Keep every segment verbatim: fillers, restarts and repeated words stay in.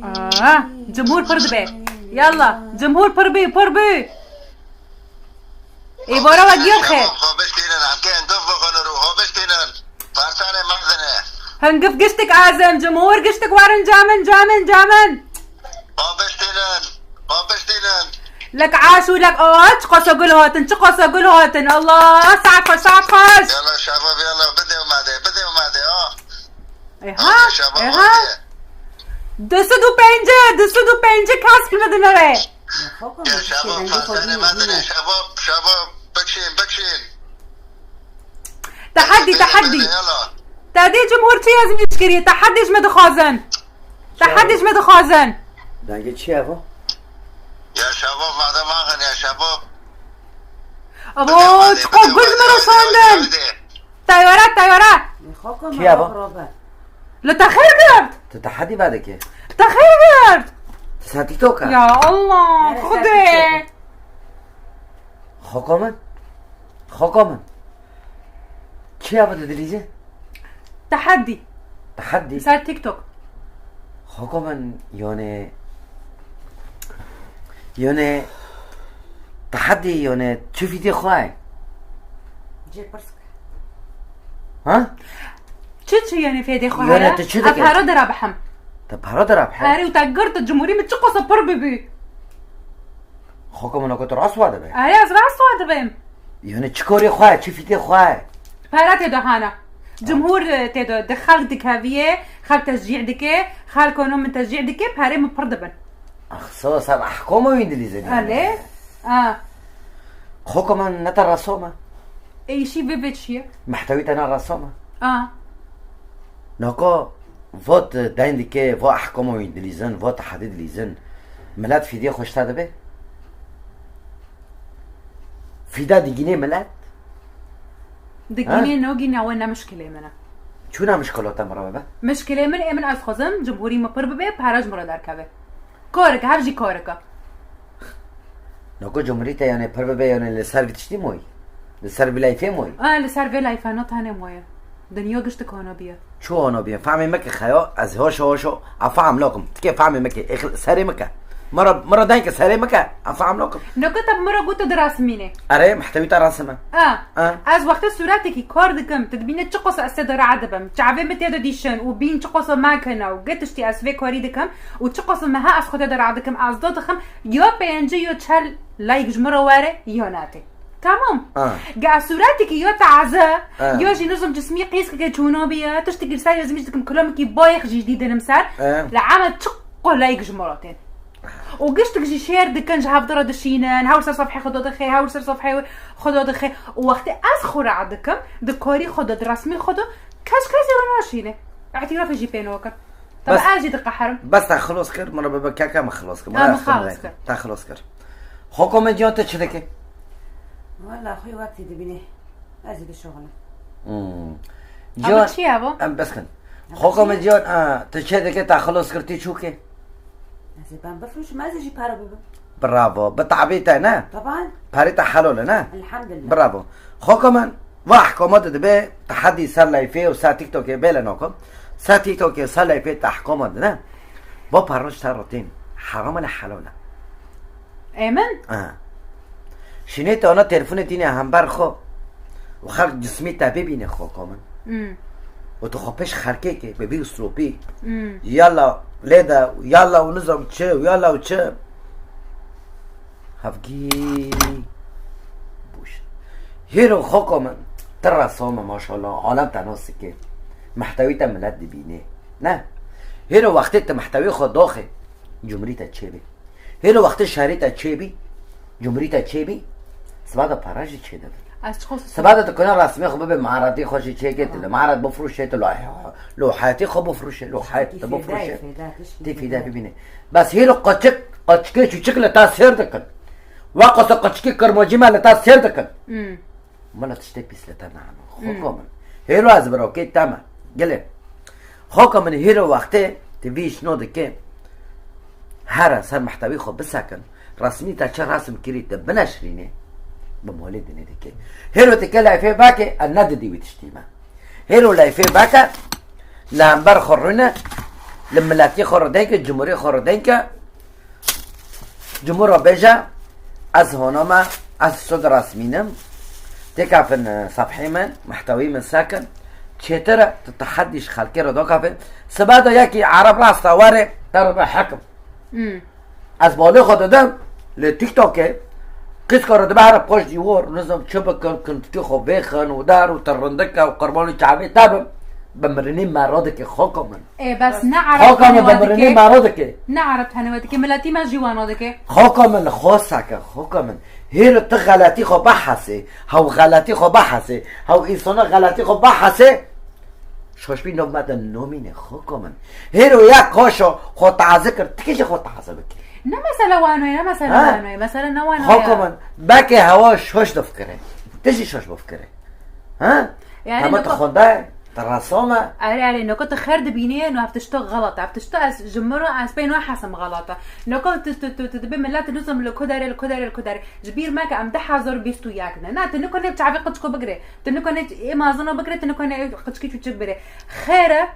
Ah, cumhur pir dibe. Yalla, cumhur pir bî, pir bî. Êvara we giya bi xêr. Xwe biştînin, em kê gif bixwin û xwe biştînin. Parsanê mezin e. Hin gif giştik azim, cumhur giştik werin camin, camin, camin. Xwe biştînin, xwe biştînin. Lek aş û lek aş, çiqasa gul hatin, çiqasa gul hatin. Allah, saet xweş, saet xweş. Yalla şabab, yalla, bidê û madê, bidê û madê, ah. Eha, Aferin şabab, eha. Hadi. Du sed û pêncî, du sed û pêncî kesk li dinere. Ya şabab, parsanê mezin e, şabab, şabab, bikşîn, bikşîn. Tehedî, tehedî. Yalla. Te dê cumhur çi yazî kiriye? Tehedî ji me dixwazin. Tehedî ji me dixwazin. Dengê çi ye bu? Ya şabab, madem axin ya şabab. Abo, çiqo gul ji me re şandin. Teyare, teyare. Kî ye bu? Li te xêr girt. Tu tehedî vedikî? Te xêr girt. Tu ser TikTok e? Ya Allah, Xwedê. Xoko min? Xoko min? Kî ye bu didilîze? Tehedî. Tehedî? Ser TikTok. Xoko min, yani, yani, tehedî, yani, çi fîdê xwe ye? Cê pirs ke. Ha? Çi çi yani fêdê xwe Yani heye? tu çi Ez dikî? Para dirabihim. Te para dirabihim? Erê û te girt cumhurî min çi qasa pir bibî. Xoko min, ku tu rast wa dibe? Erê, ez rast wa dibim. Yani çi korê xwe ye, çi fîdê xwe ye? Para tê de hana. Cumhur, e, tê de, de xelk dikeviyê, xelk teşcî dike, xelk ono min teşcî dike, parê min pir dibin. Ax, so ser ehkama wî dilîze. Elê? A. Xoko min, ne te reso me? Ê, îşî vê vê çi ye? Mehtewî te ne reso me? A. Nako, vot deyn dike, va ehkama wî dilîzin, va tehedî dilîzin. Milet fîdê xwe ji te dibe? Fîda digînê milet? Digînê Ha? nogîne, ew ne mişkilê min e. Çûna mişkilo te mirove be? Mişkilê min ê min ez xwazim cumhurî min pir bibe, para ji min re derkeve. Korek, her jî koreka. Noko cumhurî te yani pir bibe yani li ser vî tiştî moyî? Li ser vî layfê moyî? A, li ser vê layfana tane moye. Dinya giştik hona biye. Çi hona biye? Fehmê meke xeya, ez hoşo hoşo, a fehm lokim. Tikê fehmê meke, êxil serê meke. Mara, mara denke serê meke, a fehm lokim. Noko te mara goto dirasmîne. Erê, mehtewî te rasime. A, A. ez wextê sûretekî kar dikim, tu dibîne çi qasa ez tê de rahat dibim. Çavê min tê de dîşin û bîn çi qasa me kene û ge tiştî ez vê karî dikim û çi qasa meha ez xwe tê de rahat dikim, ez da dixim, ya pêncî ya çel like ji min re were, ya natê. Tamam. Ah. Ge ez sûretekî ya taze, Ah. ya jî nizam cismî qîskeke çûna biye, tiştekî li ser yazmîş dikim, kilamekî bayêx jî dî dinim ser. Ah. Li eme çi qo like ji min re tên. Û giştik jî share dikin, ji hevdira dişînin, hewl ser sefhê xwe de dixe, hewl ser sefhê xwe de dixe. Û wextê ez xwe re dikim, di karî xwe de, di resmî xwe de, kes kesê re naşîne. Îtirafê jî pê nakin. Tabi Bes- ez jî diqeherim. Bes te xilos kir, min re bibe keke min xilos kir. Min Ha, re min ez xwe xilos nayê. kir. Te xilos kir. Xoko min ciyan, tu çi dikî? Wela xwe wextî dibînî. Ez ê bişuxulim. Hmm. Ama Ciyan, çi ye bu? em bes kin. Ama Xoko çi min ye? ciyan, a, tu çi dikî, te xilos kir, tu çûkê? Ez ê ben bifroşim, ez ê jî para bibim. Bravo. Bi tabî te ne? Taban. Parê te helal e ne? Elhamdülillah. Bravo. Xoko min, va ehkama de dibe, tehedî ser layfê û ser TikTokê bêle nakim. Ser TikTokê û ser layfê te ehkama de ne? Va paroj ser rotîn. Heram e ne helal e? Ê min? Ha. Şînê te ana telefonê tîne hember xwe û xelk cismî te bibîne, xoko min. Hmm. Û tu xwe pêş xelkê ke, bi vî uslûbî. Hmm. Yala lê de, yala û nizam çi, û yala û çi. Hevgî. Boş. Hêro xoko min, tu resa me maşallah, alem te nas dike. Mehtewî te milet dibîne. Ne? Hêro wextê tu mehtewî xwe doxê, cumhurî te çêbî. Hêlo wextê şerî te çêbî, cumhurî te çêbî, siba de para jî çêdibin. Ez çiqo Siba de tu kona resmê xwe bibe, maharetê xwe jî çêke, tu li maharet bifroşe, tu lo-, lo hayatê xwe bifroşe, lo hayat te bifroşe. Tê fîde bibîne. Bes hêlo qaçik, qaçikê çûçik li te sêr dikin. Waqasa qaçikê kirmacî me li te sêr dikin. Hmm. Mala tiştê pîs li te nano. Hmm. Xoko min. Hêro ez birokê te me. Gilê. Xoko min hêro wextê tu vî şino dike. Here ser mehtewî xwe bisekin. Resmî te çi resim kirî tu bineşrînê. Bi molê dinê dike. Hêro dike layfê veke, ez ne didî wî tiştî me. Hêro layfê veke, li hember xwe rûne. Li miletê xwe re denk e, cumhurê xwe re denk e. Cumhur re bêje, ez hona me, ez tu diresmînim. Têkefin, e, sefhê min, mehtewî min sekin. Çêtir e, tu tehedî ji xelkê re dakefin. Sibe de yekî Ereb rasta were, te re be hekim. Hmm. Ez balê xwe didim, li TikTokê, qîzka re dibe here paş dîwar, nizam çi bikin, kintikê xwe bêxin û der û te rindik e û qirbanî çavê te bim. Bi mirinê me radike, xoka min. Ê, bes ne Ereb Xoka min, tenê bi we mirinê dike. Me radike. Ne Ereb tenê we dike, miletî me jî wana dike. Xoka min, li xwe seke, xoka min. Hêro tu xeletî xwe bihesê, hew xeletî xwe bihesê, hew însana xeletî xwe bihesê, şaşbî nov me de nomîne, xoka min. Hêro ya kaşa xwe taze kir, tikê jî xwe taze bike. Ne mesele wanoye, ne mesele Ha? Wanoye, mesele ne wanoye. Xoka min, belkê hewa şaş difikire. Ti jî şaş bifikire. Ha? Yani Hema niko- tu xwendayê. Te rasa me. Erê, erê, noko tu xêr dibînî, no ev tişto xelat e. Ev tişto ez ji min re, ez pê nahesim xelat e. Noko tu, tu, tu, tu dibê milet nizam li ku derê, li ku derê, li ku derê. Ji bîr meke em du hezar bîst û yek ne. Na, tu niko nê çavê qiçko bigirê. Tu niko nê ê mazino bigirê, tu niko nê qiçkî çûçik bigirê. Xêr e.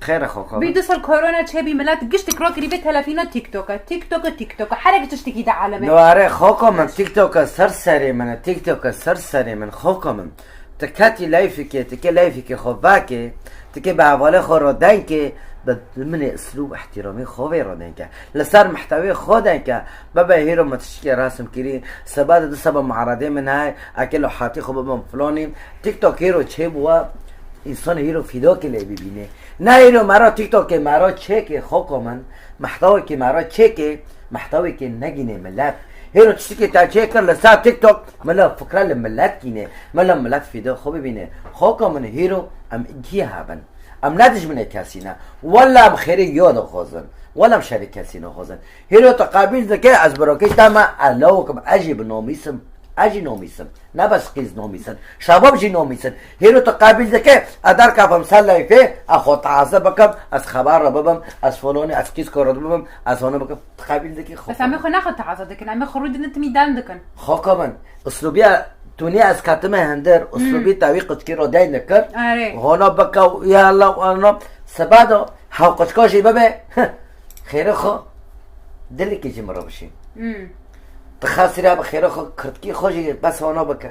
Xêr e, xoka min. Bî du sal korona çêbî, milet giştik rakirî vê telefîna TikTok e. TikTok e, TikTok e. Herek tiştekî de aleme. No erê, xoka min, TikTok e ser serê min e. TikTok e ser serê min, xoka min. Tu ketî leyfikê, tu kê leyfikê xwe vekê, tu kê bi hevalê xwe re denkê, bi minê islûb û ihtiramê xwe vê re denke. Li ser mihtewê xwe denke. Bebe hêro me tiştikê resim kirî, seba de du seba muaredê min heye, eke li hatî xwe bibim filonî. TikTok hêro çêbûwa, însan hêro fîdokê lê bibînê. Ne hêro me re TikTokê me re çêkê, xoka min, mihtewekê me re çêkê, mihtewekê negînê milet. Hêro tiştikê te çêkir li ser TikTok, mila fikre li milet kînê, mila milet fîdo xwe bibîne. Xoka min hêro em kî hebin. Em ne dijminê kesî ne. Wela em xêrê yo dixwazin. Wela em şerê kesî nexwazin. Hêro tu qebîl dike, ez birokê te me, ez lawik im, ez jî bi nomîs im. Ez jî nomîs im. Ne bes qîz nomîs in. Şebab jî nomîs in. Hêro tu qebîl dike, ez derkefim ser leyfê, ez xwe taze bikim, ez xeber re bibim, ez folonî, ez qîz kor re bibim, ez hona bikim. Tu qebîl dikî xwe. Bes em ê xwe naxwe taze dikin, em ê xwe rûdinin timî den dikin. Xoka min. Uslûbiya tunî ez ketime hindir, uslûbî te wî qiçkî ro deyn dikir. Erê. Hona bike û ya Allah, Allah. Seba do, hew qiçka jî bibe. Xêrê xwe. Dilekî jî min re bişî. Hmm. Tu xesîra bi xêrê xwe, kirtkî xwe jî bes hona bike.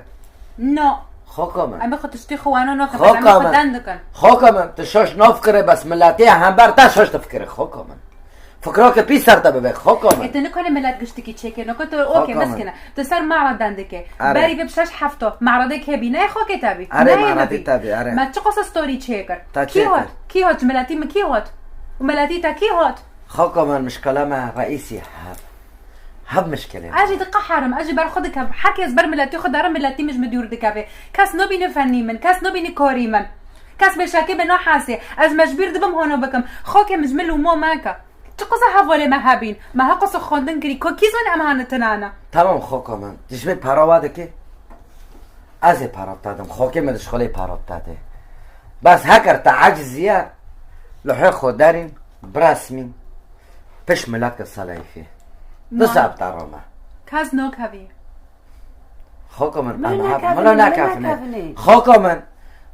No. Xoka min. Em ê xwe tiştê xwe wano nakin, bes em ê Xoka xwe min. Den dikin. Xoka min, tu şaş nafikire, bes miletê hember te şaş difikire, xoka min. Fikrake pîs ser te bibe, xoka min. E, tu nikane milet giştikî çêkir, noko tu okey, Xoka min. Meskine. Tu ser mara dendike. Are. Berî vê bi şeş hefto. Mara de kebî, ne xokê te bî. Are, ne mara yê de bî. Te bî, are. Me çi qasa story çêkir? Te Kî çêkir. Hot? Kî hot? Miletî min kî hot? Û miletî te kî hot? Xoka min, mişkela me reîsî hev. Hev mişkele. Ez jî diqeherim, ez jî ber xwe dikem. Herkes ber miletî xwe derim, miletî min ji min dûr dikeve. Kes nabîne fenî min, kes nabîne korî min. Kes bêşekê bi nahesê. Ez mecbûr dibim hona bikim. Xokê min ji min lûmo meke. Çi qasa hevalê me hebîn? Me he qasa xwendin kirî. Ko kî zane em hane tinane? Tamam xoka min. Dijmin para wa dike. Ez ê para te dim. Xokê min dişxulê para te de. Bes heker te eciziye, lihê xwe derîn, biresmîn. Piş milet ke seleyfê. Disa bi te rame. Kes nokevî. Xoka min, Min em hep, nekevin, min min nekevine. Nekevine. Xoka min,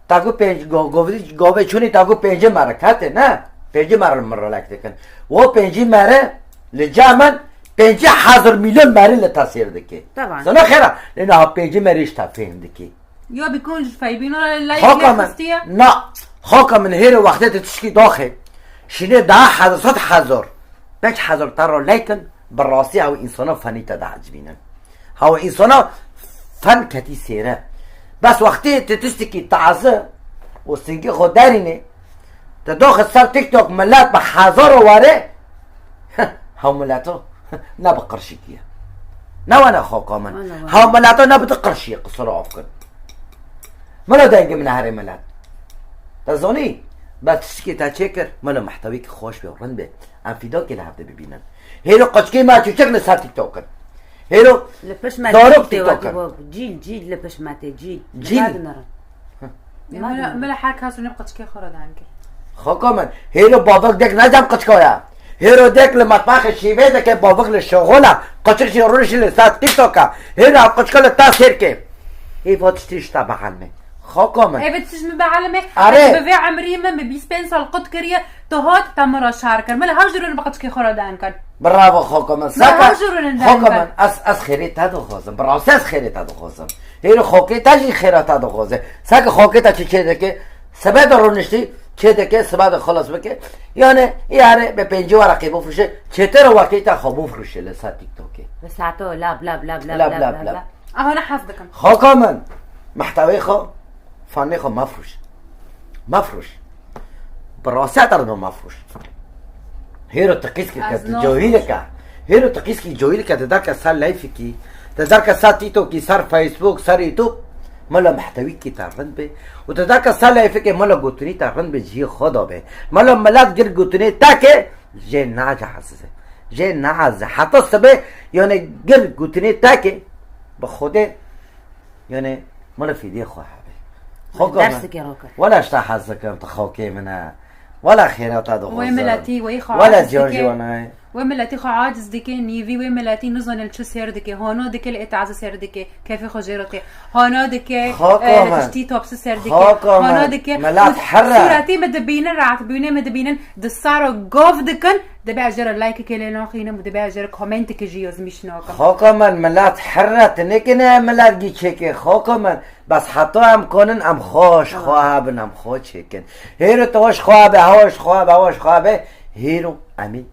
ta ku pênc, go-, govî-, govê çûnî ta ku pêncî mere kete, ne? Pêncî mere li min re lek dikin. Wo pêncî mere li ca min pêncî hezar milyon mere li te sêr dike. Taban. Sana xêra, lê niha pêncî mere ji te fêhm dike. Ya bikun ji feybîna lay Xoka min, xistiye? Na, xoka min hêre wextê tu tişkî doxê. Şînê daha hezar, sed hezar. Pênc hezar te re leykin, bi rastî ew însana fenî te diecibînin. Hew însana fen ketî sêre. Bes wextê tu tiştekî taze û singê xwe derînê, tu doxî ser TikTok milet bi hezaro were, hew mileto ne bi qirşîkî ye. Ne wene xoka min. Wala, wala. Hew mileto ne bi du qirşî ye, qisura af kin. Milo dengê min herê milet. Te zanî? Bes tiştekî te çêkir, milo mehtewî ki xweş bê û rind bê. Em fîdakê li hevdê bibînin. Hêro qeçkê me çûçik li ser TikTok in. Hêro Li pişt me zarok tê TikTok wekî in. Bo, cîl, cîl li pişt me tê, cîl. Cîl. Li me dinêrin. Hı. Mila, mila her kes û neb qeçkê xwe re dengê. Xoka min. Hêro bavik dek ne cem qeçka ya. Hêro dek li metbaxê şîvê dike, bavik li şixula. Qeçik jî rûnişî li ser TikTok a. Hêro ev qeçka li te sêr ke. Hêva tiştî ji te bihelme. Xaka min. Evet, siz mi be alime. Are. Bi vê emrî min bi bîst pênc sal qut kiriye. Tu hat te min re şer kir. Min li hev jî rûnin bi qeçkê xwe re den kir. Bravo, xaka min. Min hev jî rûnin den kir. Xaka min, ez, ez xêrê te dixwazim. Bi rastî ez xêrê te dixwazim. Hêro xakê te jî xêra te dixwaze. Seke xakê te çi çê dike? Sebe de rûniştî çê dike, sebe de xilas bike. Yani, yare bi pêncî wereqê bifrûşe. Çêtir wekê te xwe bifrûşe li ser TikTokê. Bi saeto lab, lab, lab, lab, lab, lab, lab, lab. Aha, ne hez dikim. Xaka min, mehtewê xwe, fanê xwe mefrûş. Mefrûş. Bi rastî te re mefrûş. Hêro tu qîskî ke tu cahîlek e. Hêro tu qîskî cahîlek e, tu derke ser leyfikî, tu derke ser TikTokî, ser Facebook, ser YouTube. Mela mehtewîkî te rind be. Û tu derke ser leyfikê mela gotinî te rind be, cihê xwe da be. Mela milet gir gotinê te ke, jê nacihize. Jê nacize. Heta sibê, yani gir gotinê te ke, bi Xwedê, yani, mala fîdê xwe hebe. Xwe kome. Dersikê rokir. Wela ji te hez dikim, tu xakê min e. Wela xêra te dixwazim. Wê miletî, wê xwe aciz dike. Wela can jî wana ye. Wê miletî xwe aciz dike, nîvî wê miletî nizane li çi sêr dike. Hana dike li ê taze sêr dike. Kefê xwe jê re tê. Hana dike, Xaka eh, min. Tiştî topsi ser dike. Xaka min. Hana dike. Milet here. Sûretî min dibînin, rahat bûnê min dibînin. Di sara gov dikin, dibe ez jê re like-eke lê naxînim û dibe ez jê re komenteke jî yazmîş nakim. Xaka min, milet here, tu nêkine milet gî çêke. Xaka min, bes heta em konin, em xwe ji xwe hebin, em xwe çêkin. Hêro tu xwe ji xwe be, hewa ji xwe be, hewa ji xwe be. Hêro em ê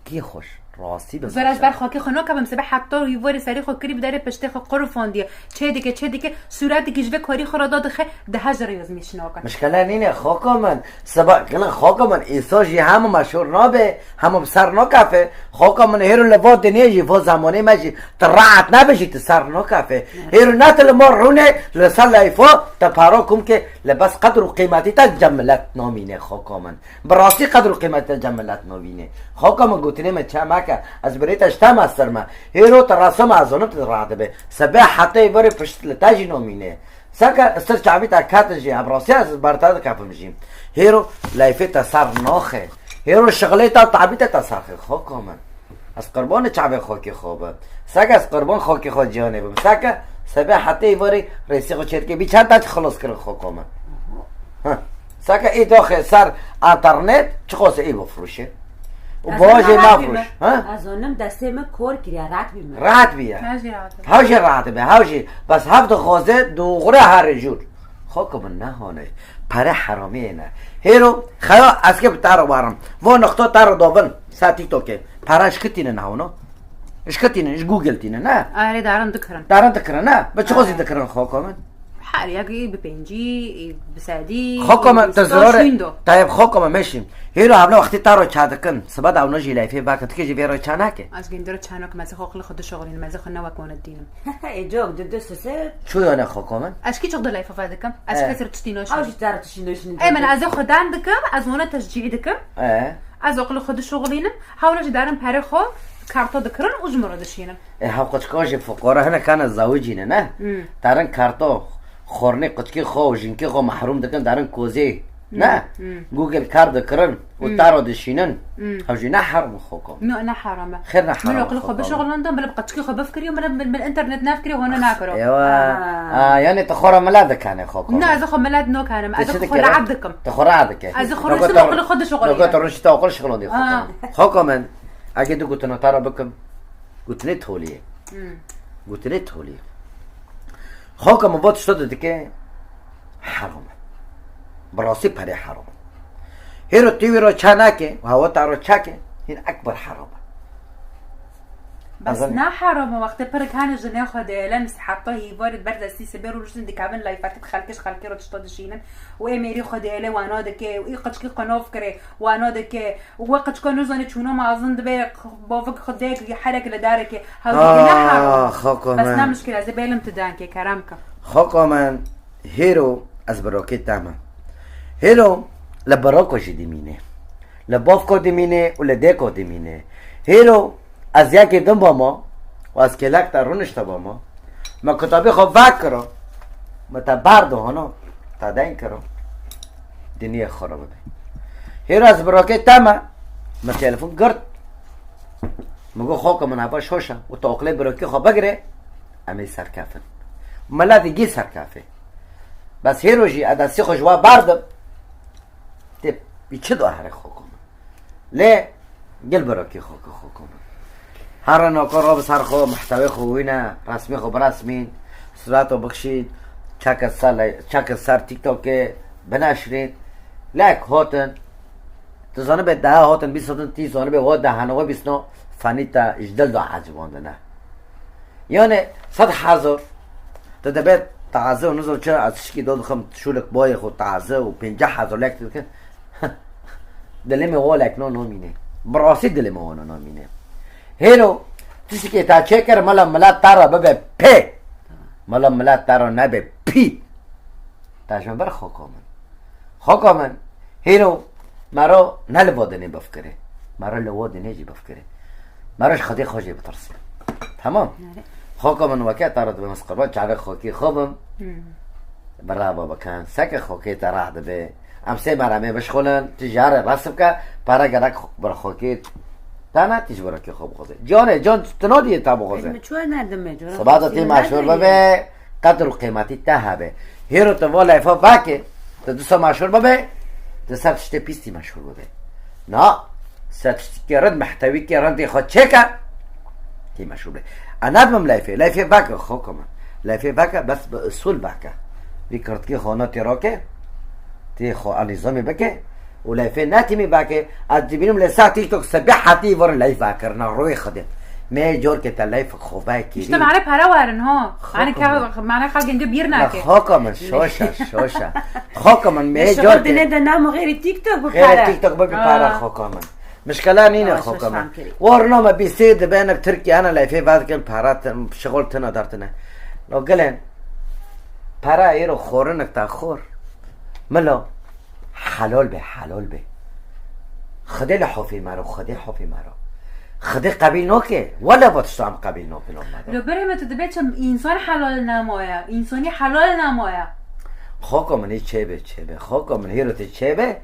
kî xweş. Rastî bi. Zora ez ber xakê xwe nakevim, sebe heta hîvorê serê xwe kirî bi derê piştê xwe qirifandiye. Çê dike, çê dike, sûretekî ji vê karî xwe re dadixe, dihe ji rêz mîş nakin. Mişkele nîne, xaka min. Seba, gila xaka min, îsa jî hema meşhûr nabe, hema bi ser nakefe. Xaka min, hêro li va dinê jî, va zemanê me jî, tu rahat nebe jî, tu ser nakefe. Hêro ne tu li ma rûne, li ser leyfa, te para kum ke, li bes qedr û qîmetî te cem milet namîne, xaka min. Bi rastî qedr û qîmetê te cem milet navînê. Xaka min, gotinê min çe meke. Ez birê te ji te mestir me. Hêro te rasa me, ez zanim tu rahat dibe. Sebe heta êvarê pişt li te jî namîne. Seke sir çavî te ketin jî. Ev rastî ez ber te dikefim jî. Hêro leyfê te ser naxe. Hêro şixilê te tabî te te ser xe. Xaka min. Ez qirbanê çavê xakê xwe bim. Seke ez qirban xakê xwe ciyanê bim. Seke sebe hetê êvarê rêsê xwe çêdike. Bî çend te xilas kirin xaka min. Heh. Seke ê daxê ser enternet çiqasê ê bifroşe. Û bajê nefroş. Ha? Ez zonim destê min kor kiriye, rahat bîme. Rahat bîye. Her jî rahat bîme. Her jî rahat be, her jî. Bes hev dixwaze doğru her jûr. Xaka min nehane. Pere heramiyê ne. Hêro, xeya ez ke bi te re warim. Vo nokta te re dovin. Ser TikTokê. Pere ji kitînin hewno. Ji kitînin, ji Google tînin, ne? Arê darin dikirin. Darin dikirin, ne? Bi çi xozî dikirin xaka min? Her yek bi pêncî, bi sedî, Xaka min, te zirarê. Tayeb xaka min meşîm. Hêro hevne wextî te re çadikin. Siba da hewno jî leyfê veke. Tikê jî vê re çanake. Ez gindire çanak meze xo qili xo dişoxlîn. Meze xo ne wek wana dînim. Ê cok, di du sese. Çu yane xaka min? Ez kî çok da leyfa fe dikim. Ez kesir tiştî noşim. Ew jî te re tiştî noşin. Ê min ez xwe dan dikim. Ez wana teşcî dikim. E. Ez oqilê xwe dişoxlînim, hewna jî derin perê xwe karto dikirin û ji min re dişînin. E, hev qicka jî fuqara hene kane zawicîne, ne? Hmm. Derin karto, xornê qickî xwe û jinkê xwe mehrûm dikin, derin kozê, ne? Hmm. Google kar dikirin û te re dişînin. Hmm. Hev jî ne heram xoko. No, ne heram e. Xêr ne heram. Min oqilê xwe bişoxlindim, bila bi qickî xwe bifkirî û bila min, min, min internet nefkirî hona nakiro. Ewa. Aa, yani tu xora mila dikane xoko. Ne, ez xwe mila dinokanim. Ez xwe rahat dikim. Tu xwe rahat dike. Ez xwe rûniştim oqilê xwe dişoxlînim. Noko tu rûniştî oqil şixulondî xwe. Aa. Xoko min, eke tu gotino te re bikim, gotinê toliyê. Hmm. Gotinê toliyê. Xoko min, va tişto tu dike, heram e. Bi rastî perê heram e. Hêro tu wî re çanake, hewa te re çake, hîn ekber heram e. Bes ne heram e, wextê pirik hene jinê xwe dêlin, heta hîvarê ber destî sibê rûniştin dikevin leyfetik xelkê ji xelkê re tişta dişînin û ê mêrî xwe dêlê wana dike û ê qiçkî xwe nav kirê wana dike û we qiçka nizane çûna mezin dibe bavik xwe dê herek li darekê hewdî ne heram. Ah, xaka min. Bes ne mişkil ez ê bêlim tu denkê kerem ke. Xaka min, hêro ez birokê te me. Hêro li biroko jî dimîne. Li bavko dimîne û li dêko dimîne. Hêro Ez yekê din bama û ez kêlek te rûnişte bama. Me kitabê xwe vekiro. Me te berdo hona. Te deyn kiro. Dinyê xwe re bibe. Hêra ez birokê te me. Me telefon girt. Me got, xoke min heva şoş e. Û tu oqilê birokê xwe bigire. Em ê serkefin. Miletî gî serkefê. Bes hêro jî ez destê xwe ji we berdim. Tê bi çi do here xoko min? Lê gel birakî xoko xoko min. Here noko ro bi ser xwe, muhtewê xwe wîne, resmê xwe biresmîn, surato bikişîn, çeke ser ley-, çeke ser TikTokê bineşrîn. Lek hotin. Tu zanibê daha hotin bîst hotin, tî zanibê we dahane we bîsno, fanî te ji dil de ecibandine. Yani sed hezar. Tu dibê taze û nizam çi, ez tişkî do dixim, şûlik boyê xwe taze û pênceh hezar lek dikin. Dilê me welek no nomîne. Bi rastî dilê me wano nomîne. Hêro, tiştekê te çêkir, mala milet te re bibe pê. Mala milet te re nebe pî. Te ji min bir xoko min. Xoko min, hêro mero ne li bo dinê bifikirê. Mero li wo dinê jî bifikirê. Mero ji Xwedê xwe jî bitirsin. Tamam. Nare. Xoko min weke te re dibim ez qurban çavê xokî xwe bim. Hmm. Bravo bikin. Seke xokê te rah dibe. Em sê meremê bişxulin, tu jare rast bike, para gerek xo-, bir xokê te ne, tu ji birakê xwe bixwazê. Canê, can tu nadiyê te bixwazê. Çuwa nerdime, cora Seba de tê meşhur bibe, qedr û qîmetî te hebe. Hêro tu va leyfa vake, tu disa meşhur bibe, tu ser tiştê pîs tî meşhur bibe. Na, ser tiştekê rind, mehtewîkê rindê xwe çêke, tî meşhur be. Anadmim leyfê, leyfê vake, xoko min. Leyfê vake, bes bi usul vake. Vî kirtkî xwe na tê roke, tê xwe anîzomê bike, û leyfê netîmî vake, ez dibînim lê ser TikTok sebî hetî vir leyf vekirina, rûyê Xwedê. Me corkê te leyf xwe vekirî. İşte mane para verin ha. Mane ka, mane xelk indi bir nake. Xoko min, şoşa, şoşa. Xoko min, me Şuxul corkê dine de nam xêrî TikTok bi Xêrê para. TikTok bi para, xoko min. Mişkela nîne, xoko min. War name bî sê dibenek Tirkiye hene leyfê vedikin para, şixul tine dertine. No gelên. Para îro xorinek ta xor. Milo. Helal be, helal be. Xwedê li hofê mero, Xwedê hofê mero. Xwedê qebîl noke. Wele va tişta em qebîl nokin olmadı. Lo berê me tu dibê çim însan helal namaye. Însanî helal namaye. Xoko min ê çêbe, çêbe. Xoko min hêro tê çêbe.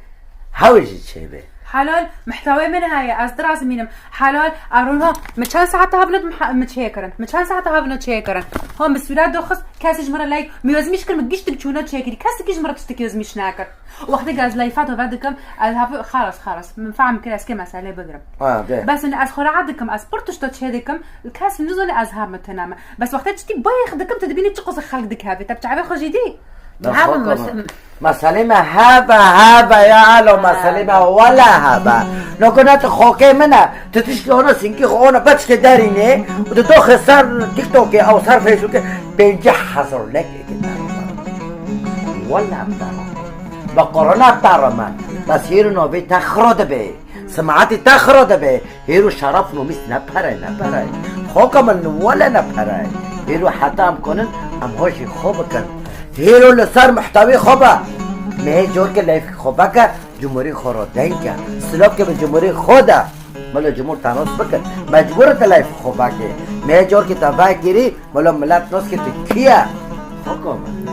Hewê jî çêbe. Helal, mehtewê min heye, ez dirazimînim. Helal, arona, mi çend saet hevnot mi çê kirin? Mi çend saet hevnot çê kirin? Ha, mi sûret doxist, kesê ji min re leyk, mi ozmîş kir, mi giştik çûna çê kirî. Kesikî ji min re tiştekî ozmîş nekir. Wextê ez leyfa to vedikim, ez hevî, xalas, xalas. Min fehm kir, ez kê meselê bigirim. Ha, de. Bes ez xwe rahat dikim, ez pir tişta çê dikim, kes nizane ez her me tune me. Bes wextê tiştî bayêx dikim, tu dibînî çi qasî xelk dikeve. Te bi çavê xwe jî dî? Meselê me hebe, hebe ya elo, meselê me wele hebe. Noko ne tu xokê min e, tu tiştî ona sinkî xwe ona beçke derînê û tu doxê ser TikTokê ew ser Facebookê pêncî hezar lek êkê te. Wele em te. Be korona te re me. Bes hêrî novê te xiro dibe. Simatî te xiro dibe. Hêro şeref nomîs ne pere, ne pere. Xoka min wele ne pere. Hêro heta em konin, em hojî xo bikin. Hêro li ser muhtewê xo be. Me hê corke leyf xo veke, cumhurî xo ro deng ke. Silav ke bi cumhurî xo de. Melo cumhur te nos bikin. Mecbur te leyf xo veke. Me hê corke te vekirî, melo milet nos ke tu kî ye. Xoka min.